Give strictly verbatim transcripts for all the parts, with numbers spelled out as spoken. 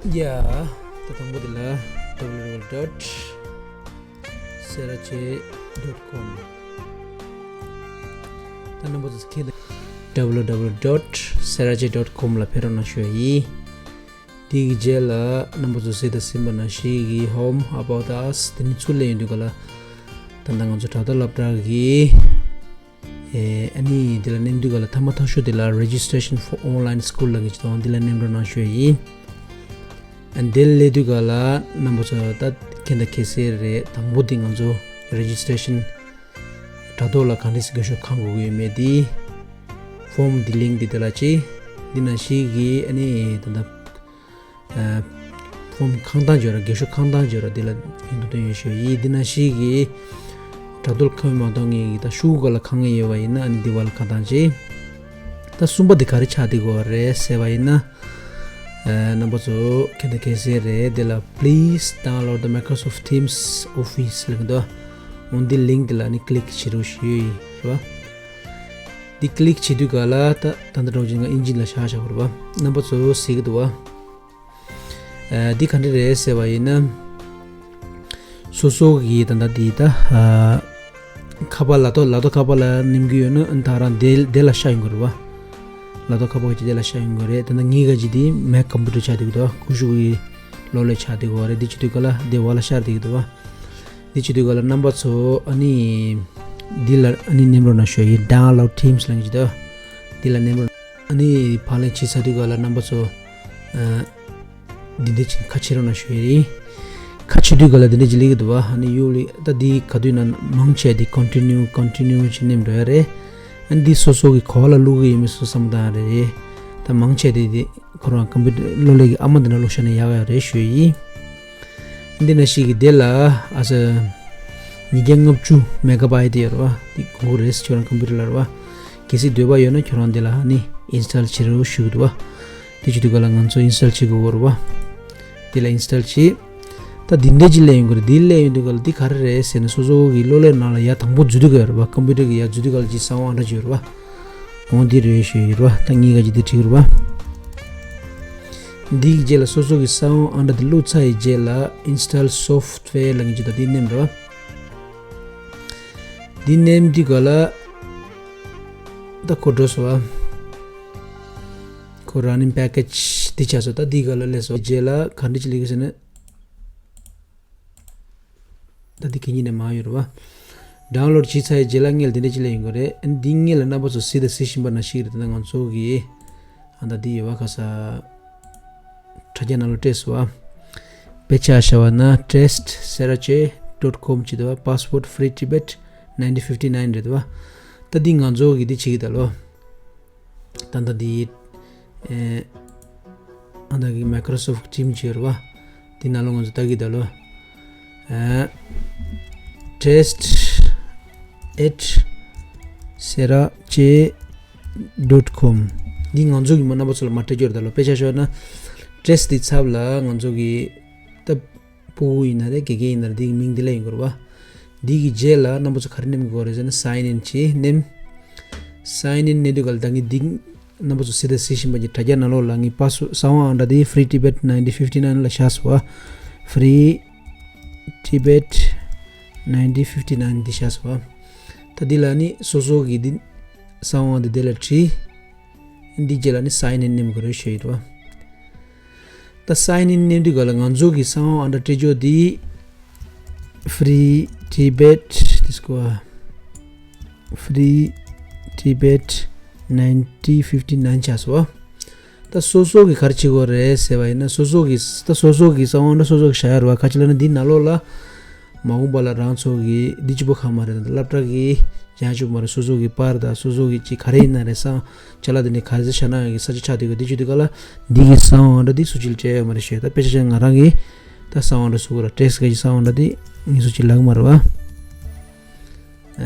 ཡ། ད་དང་པོ་དེ་ལ་www dot serache dot com། ད་རྣམ་པ་ཚོ་ཁྱེད་www dot serache dot com ལ་ཕེབས་རོགས་གནང་ཞུ་ཡ་ཡིན། དེ་གི་རྗེས་ལ་རྣམ་པ་ཚོ་གཟིགས་དང་གཟིགས་པ་ནང་བཞིན་གྱི་Home, About Us དེ་ནི་ཚུར་སླེབས་ཡོང་དུས་ག་ལ་ད་ལྟ་ང་ཚོ་དྲ་ཐོག་སློབ་གྲྭ་གི་ཨེ་ཨ་ནི་འདི་ལ་མནན་དུས་ག་ལ་ཐ་མ་ཐག་ཤོས་དེ་ལ་Registration for Online School ལབ་མཁན་ཅིག་འདུག་འདི་ལ་མནན་རོགས་གནང་ཞུ་ཡ་ཡིན། ཨ་འདི་ལ་སླེབས་དུས་ག་ལ་རྣམ་པ་ཚོ་ད་མཁྱེན་དང་མཁྱེན་གསལ་རེད། དང་པོ་འདི་ང་ཚོ་Registration དྲ་ཐོག་ལ་ག་འདྲས་སེ་རྒྱབ་སྐྱོར་གང་དགོས་ཀྱི་ཡོད་མེད་འདི་Form འདི་Link འདི་དེ་ལ་ཅི་འདི་ནང་བཞིན་གྱི་ཨ་ནི་ད་ལྟ་ཨ་Form འཁང་སྟངས་བརྗོད་ར་རྒྱབ་སྐྱོར་འཁང་སྟངས་བརྗོད་ར་འདི་ལ་ཡིན་དུ་སྟོན་ཡོད་ཞུ་ཡིན། འདི་ནང་བཞིན་གྱི་དྲ་ཐོག་ཁ་མ་གཏོགས་ངེས་ཀྱི་ད་ཤུགས་ག་ལ་གང་ངེས་ཡོད་པ་ཡིན་ན་ཨ་ནི་འདི་བ་ལ་གང་དང་ཅི། ད་གསུམ་པ་འདི་ག་རེ་ཆགས་བསྡད་དགོས་རེད་ཟེར་བ་ཡིན་ན། ཨ་རྣམ་པ་ཚོ་མཁྱེན་དང་མཁྱེན་གསལ་རེད། འདི་ལ་Please download the Microsoft Teams Office ལབ་འདུག་འོ་འདི་Link འདི་ལ་ནི་Click བྱེད་རོགས་ཞུ་ཡི་རེད་བ། འདི་Click བྱེད་དུས་ག་ལ་ད་ད་ལྟ་འགྲོ་ཅིང་ཨིན་ཇི་ལ་བཞག་བཞག་རེད་བ། རྣམ་པ་ཚོ་གཟིགས་ཀྱི་འདུག་བ། ཨ་འདི་ག་འདྲ་རེད་ཟེར་བ་ཡིན་ན། སོ་སོ་གི་ད་ལྟ་འདི་ད་ཨ་ཁ་པར་ལ་ཏོ་ལ་ཏོ་ཁ་པར་ལ་ནིམ་གི་ཡོད་ན་ཨ་ད་རང་དེ་དེ་ལ་ཤ་ཡོང་གི་རེད་བ། ལ་ཏོ་ཁ་པར་གྱི་དེ་ལ་ཤ་ཡོང་གི་རེད། ད་ལྟ་ངའི་ག་ཅི་དེ་Mac computer ཆགས་འདུག་ད་ཀུ་ཤུ་གི་ལོ་ལས་ཆགས་འདུག་གི་རེད། འདི་བྱེད་དུས་ག་ལ་དེ་བ་ལ་ཤར་འདུག་གི་འདུག་བ། འདི་བྱེད་དུས་ག་ལ་རྣམ་པ་ཚོ་ཨ་ནི་འདི་ལ་ཨ་ནི་ནེམ་རོགས་གནང་ཞུ་ཡི། Download Teams ལབ་ཀྱི་ད་འདི་ལ་ནེམ་རོགས། ཨ་ནི་ཕར་ལེན་བྱེད་ཚར་དུས་ག་ལ་རྣམ་པ་ཚོ་ཨ་འདི་འདྲ་ཅིག་ཁ་ཕྱེ་རོགས་གནང་ཞུ་ཡི་རེད། ཁ་ཕྱེ་དུས་ག་ལ་འདི་འདྲ་ཅིག་སླེབས་ཀྱི་འདུག་བ། ཨ་ནི་ཡུ་ལི་ད་འདི་ག་དུས་ན་མང་ཆེ་འདི་Continue Continue ཅིག་ནེམ་འགྲོ་ཡ་རེད། ཨ་ནི་འདི་སོ་སོ་གི་གོ་བ་ལ་བླུག་གི་ཡོད་མེད་སོ་བསམ་བཏང་ཡ་རེད། ད་མང་ཆེ་འདི་འདི་ཁོ་རང་ཀམ་པུ་ཊར་གློག་ཀླད་ཀྱི་ཨ་མ་འདི་ན་བླུགས་བཞག་ན་ཡག་ཡག་རེད་ཞུ་ཡི། འདི་ན་ཞིག་གི་དེ་ལ་ཨ་ས་ཉིས་བརྒྱ་ལྔ་བཅུ་མེ་ག་བྷའི་ཊི་ཡོད་རེད་བ། འདི་གོ་གི་རེད། ཁྱོད་རང་ཀམ་པུ་ཊར་ལ་རེད་བ། གལ་སྲིད་འདོད་པ་ཡོད་ན་ཁྱོད་རང་འདི་ལ་ནི་Install བྱེད་རོགས་ཞུ་གི་འདུག་བ། དེ་བྱེད་དུས་ག་ལ་ང་ཚོ་Install བྱེད་དགོས་རེད་བ། འདི་ལ་Install བྱེད། ད་འདི་འདྲ་ཅིག་སླེབས་ཡོང་གི་རེད། འདི་སླེབས་ཡོང་དུས་ག་ལ་འདི་ག་རེ་རེད་ཟེར་ན་སོ་སོ་གི་གློག་ཀླད་ནང་ལ་ཡར་དང་པོ་འཛུལ་དུས་ག་རེད་བ། ཀམ་པུ་ཊར་གི་ཡར་འཛུལ་དུས་ག་ལ་ཅིག་གསང་བ་ཨང་གྲངས་ཅིག་ཡོད་རེད་བ། འོ་འདི་རེད་ཞུ་ཡི་རེད་བ། ད་ངས་ག་ཅིག་འདི་བྲིས་རེད་བ། འདིའི་རྗེས་ལ་སོ་སོ་གི་གསང་བ་ཨང་གྲངས་དེ་བླུགས་ཚར་ཡི་རྗེས་ལ་Install Software ལབ་མཁན་ཅིག་དང་འདི་ནེམ་རེད་བ། འདི་ནེམ་དུས་ག་ལ་ད་ཁོ་འགྲོ་སོང་བ། ཁོ་Running Package འདི་ཆགས་སོང་། ད་འདི་ག་ལ་སླེབས་སོང་། རྗེས་ལ་ག་འདྲ་ཅིག་སླེབས་ཀྱི་ཟེར་ན། ད་འདི་གད་སྙིགས་ནས་མར་ཡོད་རེད་བ། Download བྱས་ཚར་ཡི་རྗེས་ལ་སྔོན་ལ་འདི་འདྲ་ཅིག་སླེབས་ཡོང་གི་རེད། ཨ་ནི་འདི་སྔོན་ལ་རྣམ་པ་ཚོ་གཟིགས་དང་གཟིགས་བཞིན་པ་ནང་བཞིན་རེད། ད་ང་ཚོ་གི་ཨ་ད་འདི་ཡོད་བ། ཁ་ས་དྲ་རྒྱ་ནང་ལ་སྤྲད་སོང་བ། དཔེ་ཆ་བཞག་པ་ན་test serache dot com བྱེད་དུ་བ། Password free Tibet nineteen fifty nine རེད་བ། ད་འདི་ང་ཚོ་གི་འདི་བྱེད་ཀྱི་ད་ལོ། ད་ལྟ་འདི་ཨེ་ཨ་ད་གི་Microsoft Teams བྱེད་རེད་བ། འདི་ནང་ལོ་ང་ཚོ་ལྟ་གི་ད་ལོ། ཨེ་test at serache dot com འདི་ང་ཚོ་གི་མ་རྣམ་པ་ཚོ་ལ་མ་སྤྲད་རྒྱུ་རེད་ད་ལོ། དཔེ་ཆ་ཤོད་ན་test འདི་ཚབ་ལ་ང་ཚོ་གི་ད་ཕྲུ་གུ་ཡིན་ན་རེད། དགེ་རྒན་ཡིན་ན་རེད། འདི་གི་མིང་འདི་ལ་ཡིན་དགོས་རེད་བ། འདི་གི་རྗེས་ལ་རྣམ་པ་ཚོ་ག་རེ་ནེམ་དགོས་རེད་ཟེར་ན་sign in བྱེད་ནེམ། Sign in ནེ་དུས་ག་ལ་ད་ངས་འདི་རྣམ་པ་ཚོ་གཟིགས་དང་གཟིགས་བཞིན་པ་གི་དྲ་རྒྱ་ནང་ལོགས་ལ་ངས་པ་སུ་གསང་བ་ཨང་གྲངས་འདི་Free Tibet nineteen fifty nine ལ་བཞག་སོང་བ། Free Tibet nineteen fifty nine འདི་བཞག་སོང་བ། ད་འདི་ལ་ནི་སོ་སོ་གི་འདི་གསང་བ་འདི་དེ་ལ་བྲིས། འདི་རྗེས་ལ་ནི་sign in ནེམ་དགོས་རེད་ཞུ་ཡི་རེད་བ། ད་sign in ནེམ་དུས་ག་ལ་ང་ཚོ་གི་གསང་བ་ཨང་གྲངས་སྤྲད་རྒྱུ་འདི་Free Tibet འདི་སྐོར། Free Tibet nineteen fifty nine ཆགས་སོང་བ། ད་སོ་སོ་གི་ག་རེ་བྱེད་དགོས་རེད་ཟེར་བ་ཡིན་ན་སོ་སོ་གི་ད་སོ་སོ་གི་གསང་བ་ཨང་གྲངས་སོ་སོ་གི་བཞག་ཡ་རེད་བ། ཁ་ཅིག་ལ་ནི་འདི་ནང་ལོགས་ལ་མ་འོངས་པ་ལ་རང་ཚོ་གི་འདི་གཅིག་པོ་གང་མ་རེད། ད་སློབ་གྲྭ་གི་ཡང་གཅིག་པོ་མ་རེད། སོ་སོ་གི་པར་དང་སོ་སོ་གི་ཅིག་ག་རེ་ཡིན་ན་རེད། གསང་ཅ་ལག་འདི་ནི་ག་རེ་བཞག་ན་ཡང་གི་ས་ཆ་ཆགས་འདུག་གི། འདི་བྱེད་དུས་ག་ལ་འདི་གི་གསང་བ་ཨང་གྲངས་འདི་སུ་གཅིག་ལ་སྤྲད་ཡོད་མ་རེད་ཞུས། ད་དཔེ་ཆ་ཆ་ང་རང་གི་ད་གསང་བ་ཨང་གྲངས་སུ་ག་ར་སྤྲད་ས་གི་གསང་བ་ཨང་གྲངས་འདི་ངས་སུ་གཅིག་ལབ་གི་མ་རེད་བ། ཨ་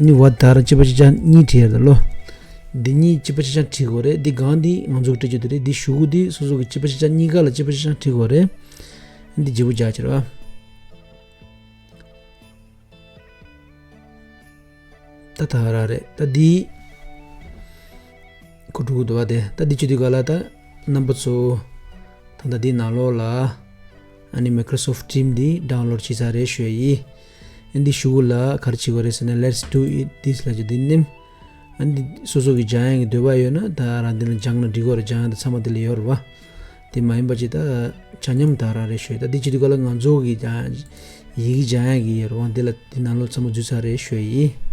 ནི་བ་ད་ར་གཅིག་པ་གཅིག་རྐྱང་གཉིས་བྲིས་ཡ་རེད་ལོ། འདི་གཉིས་གཅིག་པ་གཅིག་རྐྱང་བྲིས་དགོས་རེད། འདི་སྒང་འདི་ང་ཚོ་གི་སྤྲད་རྒྱུ་དེ་རེད། འདི་གཞུག་གུ་འདི་སོ་སོ་གི་གཅིག་པ་གཅིག་རྐྱང་གཉིས་ཀ་ལ་གཅིག་པ་གཅིག་རྐྱང་བྲིས་དགོས་རེད། འདི་བརྗེ་པོ་རྒྱག་ཕྱིར་བ། ད་ད་ར་རེད། ད་འདི་ཁོ་འགྲོ་གི་འདུག་བ། དེ་ད་འདི་བྱེད་དུས་ག་ལ་ད་རྣམ་པ་ཚོ་ ད་ལྟ་འདི་ནང་ལོགས་ལ་ཨ་ནི་Microsoft Team འདི་download བྱས་ཚར་རེད་ཞུ་ཡ་ཡིན། ཨ་འདི་གཞུག་གུ་ལ་ག་རེ་བྱེད་དགོས་རེད་ཟེར་ན། Let's do it this ལབ་ཀྱི་འདི་ནིམ། ཨ་འདི་སོ་སོ་གི་སྦྱང་ཡ་གི་འདོད་པ་ཡོད་ན་ད་རང་འདི་ལ་སྦྱང་ན་འགྲིག་གི་རེད། སྦྱང་ཡ་ད་ཚང་མ་འདི་ལ་ཡོད་རེད་བ། དེ་མ་ཡིན་པ་ཅིག་ད་ཆ་མཉམ་ད་རང་རེད་ཞུ་ཡ། ད་འདི་བྱེད་དུས་ག་ལ་ང་ཚོ་གི་སྦྱང་ཡ་ཡི་གེ་སྦྱང་ཡ་གི་ཡོད་རེད་བ། འདི་ལ་འདི་ནང་ལོགས་ཚང་མ་འཛུལ་ཚར་རེད་ཞུ་ཡ་ཡིན།